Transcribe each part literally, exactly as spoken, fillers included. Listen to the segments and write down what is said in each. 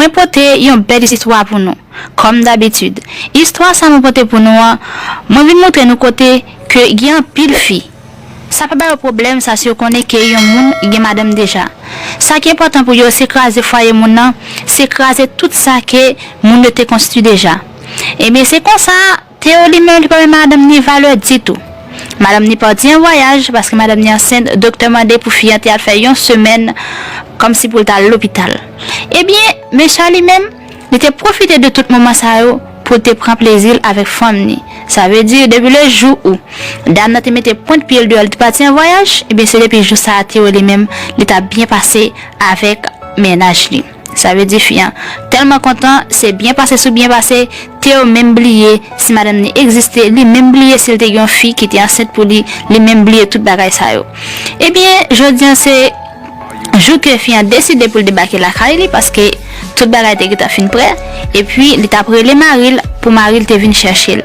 Mwen pote yon bèl istwa pou nou. Kòm dabitid, istwa sa mwen pote pou nou an, mwen vin montre nou kote ke gen anpil fi. Sa pa ba yo pwoblèm sa si yo konnen ke yon moun gen madanm deja. Sa ki enpòtan pou yo se kraze fwaye moun nan, se kraze tout sa ke moun yo te konstwi deja. Ebyen se konsa, Théo li menm li pa bay madanm ni valè ditou. Madanm ni pati an vwayaj paske madanm ni ansent, doktè mande pou fi an te al fè yon semèn kòmsi pou l ta al lopital. Ebyen mesye a li menm, li te pwofite de tout moman sa yo pou l te pran plezi l avèk fanm ni. Sa vle di depi le jou ou dam nan te mete pwent pye l deyò, li te pati an vwayaj, ebyen se depi jou sa a Théo li menm li t ap byen pase avèk mennaj li. Sa vle di fi an tèlman kontan, se byen pase sou byen pase, Théo menm bliye si madanm ni egziste, li menm bliye si l te gen yon fi ki te ansent pou li, li menm bliye tout bagay sa yo. Ebyen jodi an se jou ke fi an deside pou l debake lakay li paske tout bagay te gentan fin prè, epi li t ap rele mari l pou mari l te vin chèche l.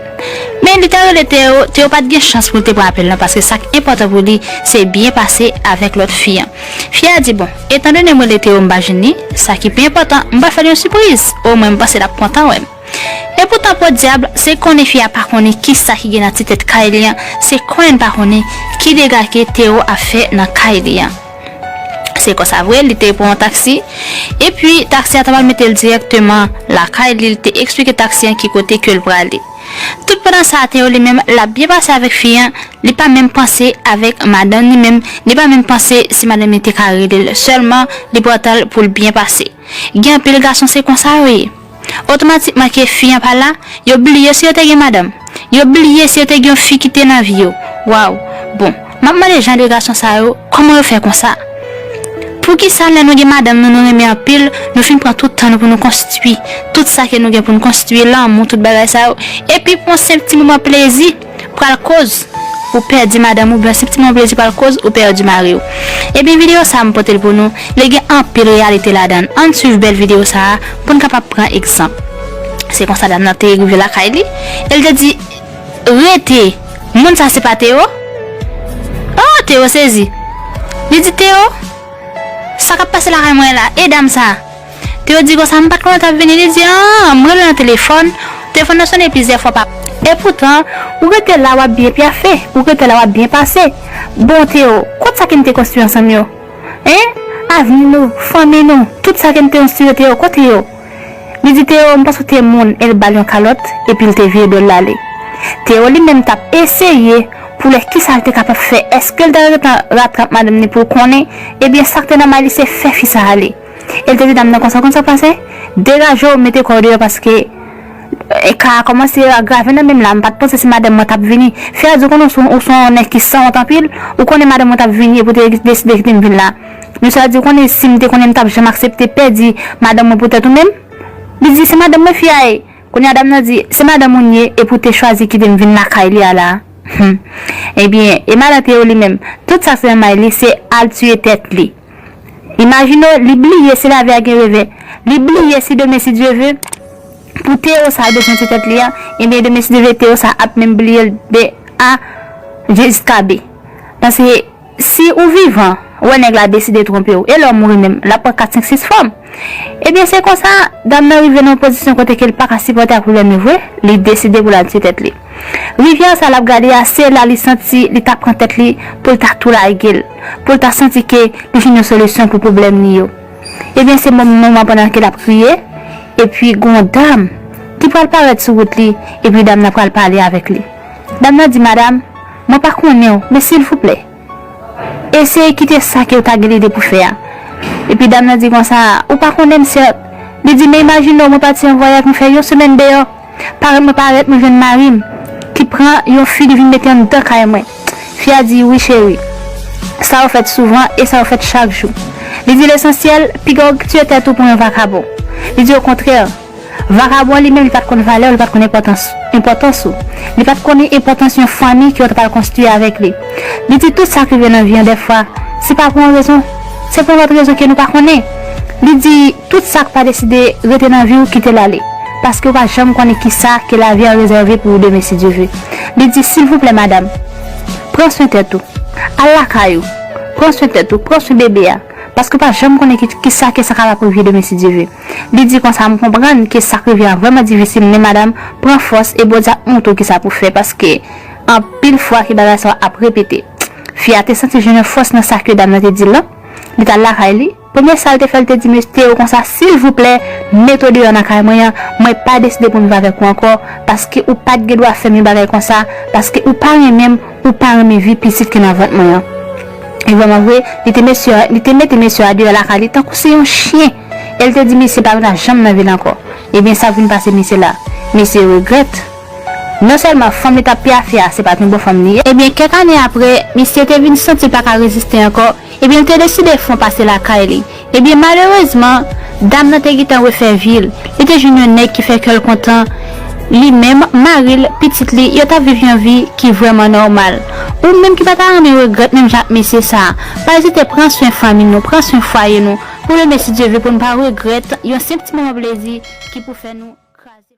Men li te rele Théo, Théo pa t gen chans pou l te pran apèl lan paske sa k enpòtan pou li se byen pase avèk lòt fi an. Fi a di bon, etandone m rele Théo m pa jwenn li, sa ki pi enpòtan m pral fè l yon sipriz, omwen m panse l ap kontan wè m. Epoutan podyab se konnen fi a pa konnen kisa ki gen nan ti tèt kay li an, se konnen l pa konnen ki dega ke Théo ap fè nan kay li an. Se konsa vre li te pran yon taksi, epi taksi a ta pral mete l dirèkteman lakay li, li te eksplike taksi an ki kote ke l prale. Tout pandan sa Théo li menm l ap byen pase avèk fi an, li pa menm panse avèk madanm li menm, li pa menm panse si madanm li te ka rele l, sèlman li pran tan l pou l byen pase. Gen anpil gason se konsa yo ye. Otomatikman ke fi an pa la, yo bliye si yo te gen madanm. Yo bliye si yo te gen yon fi ki te nan vi yo. Waw. Bon, m ap mande jan de gason sa yo, kòman yo fè konsa? Poukisa lè nou gen madanm nou, nou renmen anpil, nou fin pran tout tan nou pou nou konstwi tout sa ke nou gen pou nou konstwi, lanmou, tout bagay sa yo, epi pou yon senp ti moman plezi, pral koz ou pèdi madanm ou, oubyen senp ti moman plezi pral koz ou pèdi mari w. Ebyen videyo sa a m pote l pou nou, li gen anpil reyalite ladan l. Ann swiv bèl videyo sa a pou n kapab pran egzanp. Se konsa dam nan te rive lakay li, e l te di, rete, moun sa se pa Théo? Oh, Théo sezi. Li di, Théo, sa k ap pase lakay mwen la? E dam sa? Théo di konsa, m pa t konnen w t ap vini. Li di, an, m rele w nan telefòn, telefòn nan sonnen plizyè fwa pa. Epoutan, ou rete la w ap byen pyafe, ou rete la w ap byen pase. Bon Théo, kot sa ke n te konstwi ansanm yo? Hein? Avni nou, fanmi nou, tout sa ke n te konstwi yo Théo, kote yo? Li di Théo, m panse w te moun, e l ba l yon kalòt, epi l te vire do l l ale. Théo li menm t ap eseye pou l wè kisa l te kapab fè, èske l ta gentan ratrap madanm ni pou l konnen, ebyen sa k te nan may li se fè fi sa ale. E l te di dam nan konsa, konn sa k pase? Degaje w, mete kò w deyò paske e ka a kòmanse agrave nan men m la, m pa t panse se madanm mwen t ap vini. Fi a di w konnen ou se yon nèg ki sanwont anpil, ou konnen madanm mwen t ap vini epi w te deside kite m vin la. Mesye a di w konnen si m te konnen m t ap janm aksepte pèdi madanm mwen pou tèt ou menm? Li di se madanm mwen fi a ye. Kounye a dam nan di se madanm ou n ye epi w te chwazi kite m vin lakay li a la. Hum. Ebyen e madan Théo li menm, tout sa k se nan may li se al tiye tèt li. Imajine w, li bliye si lavi a gen revè. Li bliye si demen si Dye ve, pou Théo sa bezwen ti tèt li a, ebyen demen si Dye ve Théo sa ap menm bliye l de A jiska B. Paske si ou vivan, ou wè nèg la deside twonpe w, e lè w mouri menm, l ap pran kat, senk, sis fanm. Ebyen se konsa, dam nan rive nan yon pozisyon kote ke l pa ka sipòte ak pwoblèm yo vre, li deside pou l al tiye tèt li. Rivyè sa l ap gade a, se la li santi li ta pran tèt li pou l ta tou lage l, pou l ta santi ke li jwenn yon solisyon pou pwoblèm li yo. Ebyen se moman pandan ke l ap kriye, epi gen yon dam ki pral parèt sou wout li, epi dam nan pral pale avèk li. Dam nan di, madam, mwen pa konnen w, men silvouplè, eseye kite sa ke w ta gen lide pou fè a. Epi dam nan di konsa, ou pa konnen m sèt. Li di, men imajine w, mwen pati an vwayaj, mwen fè yon semèn deyò. Parèt mwen parèt, mwen jwenn mari m ki pran yon fi, li vin mete anndan kay mwen. Fi a di, wi cheri, sa yo fèt souvan e sa yo fèt chak jou. Li di, lesansyèl, piga w tiye tèt ou pou yon vakabon. Li di, okontrè, vakabon an li menm, li pa t konn valè w, li pa t konn enpòtans, enpòtans ou. Li pa t konnen enpòtans yon fanmi ke w ta pral konstwi avèk li. Li di, tout sa k rive nan vi an dèfwa, se pa pou yon rezon, se pou yon lòt rezon ke nou pa konnen. Li di, tout sa k pa deside rete nan vi w, kite l ale. Paske w pa janm konnen kisa ke lavi a rezève pou ou demen, si Dye ve. Li di, silvouplè, madam, pran swen tèt ou. Al lakay ou. Pran swen tèt ou. Pran swen bebe a. Paske w pa janm konnen ki, ki sa ke sa kapab rive demen si Dye ve. Li di konsa, m konprann ke sa k rive a vrèman difisil, men madanm, pran fòs e Bondye ap montre w ki sa pou fè, paske anpil fwa ke bagay sa ap repete. Fi a te santi jwenn yon fòs nan sa ke dam nan te di l lan. Li t al lakay li. Premye sa l te fè, l te di mesye yo konsa, silvouplè, mete w deyò nan kay mwen an, mwen pa deside pou m viv avèk ou ankò, paske ou pa t gen dwa fè m yon bagay konsa, paske ou pa renmen m, ou pa renmen vi pitit ki nan vant mwen an. E vrèman vre, li te mesye, li te mete mesye a deyò lakay li tankou se yon chen. E l te di mesye pa vin janm nan vil ankò. Ebyen, sa k vin pase mesye la? Mesye regrèt. Non sèlman fanm li t ap pyafye a, se pa t yon bon fanm li ye. Ebyen, kèk ane apre, misye te vin santi l pa ka reziste ankò. Ebyen, li te deside fè yon pase lakay li. Ebyen, malerezman, dam nan te gentan refè vi l. Li te jwenn yon nèg ki fè kè l kontan. Li menm, mari l, pitit li, yo t ap viv yon vi ki vrèman nòmal. Ou menm ki pa ta renmen regrèt menm jan ak mesye sa a, pa ezite pran swen fanmi nou, pran swen fwaye nou, pou demen si Dye ve pou n pa regrèt yon senp ti moman plezi ki pou fè nou kraze.